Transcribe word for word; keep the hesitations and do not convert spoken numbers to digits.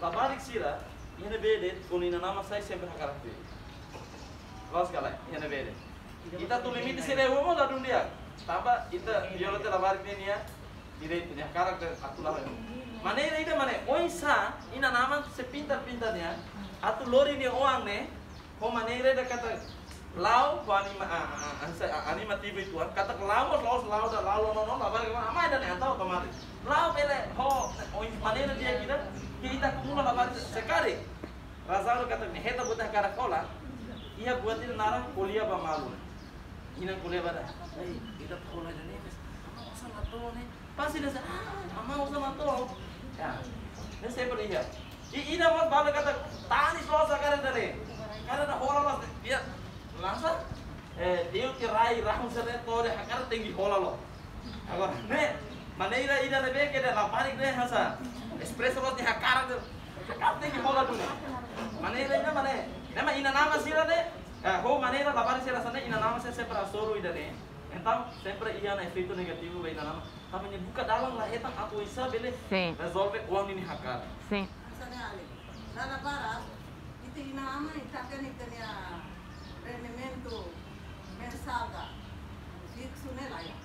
Labarik sira, iha ne'ebé de'it, kuandu inan-aman sai sempre hakarak tuir. Loos ka lae, iha ne'ebé de'it. Ita atu limite sira, ema ladún di'ak. Tanba ita viola tiha labarik ne'e nia direitu, nia hakarak atu la'o. Maneira ida mane, oinsá inan-aman sei pintar-pintar nia atu lori nia oan ne'e, ho maneira ida katak la'o, ho anima, a, a, a, ansa, a, animativu uitoan, katak la'o, la'o, la'o, da, la'o, la'o, la'o, la'o, labarik, ama ida-ne'e entaun otomatis. La'o bele, ho, ho maneira di'ak ida, ke ita akumula labarik, se karik. Razaun katak ne'e hetan buat hakarak hola, iha buat ida naran ko'alia ba malu. Inan ko'alia ba da, "Ei, ita hola ida-ne'e, mas ama osan la to'o ne'e." Pasti nia sa, "Ah, ama osan la to'o." Ya, ne'e sempre iha. I ida mós balu katak, "Tanis loos hakarak ida-ne'e. Hakarak atu hola loos ne'e." Iha, lansa, eh, diu ke rai, rahun sira-ne'e to'o de'it hakarak tenke hola loos. Agora, ne'e, maneira ida ne'ebé ke de'it labarik ne'e hanesan espresa loos nia hakarak de'it. Hakarak tenke hola duni. Maneira ida mane, ne'e mak inan-aman sira-ne'e, eh, ho maneira labarik sira hanesan ne'e, inan-aman sira sempre hasoru ida-ne'e. Entaun, sempre iha ona efeitu negativu ba inan-aman. Tanba nia buka dalan la hetan atu oinsá bele Sin. rezolve oan ninia hakarak. Sin. Hanesan ne'e, Ali. Dala barak, ita inan-aman ita kan ita-nia rendimentu mensál ka fiksu ne'e la iha.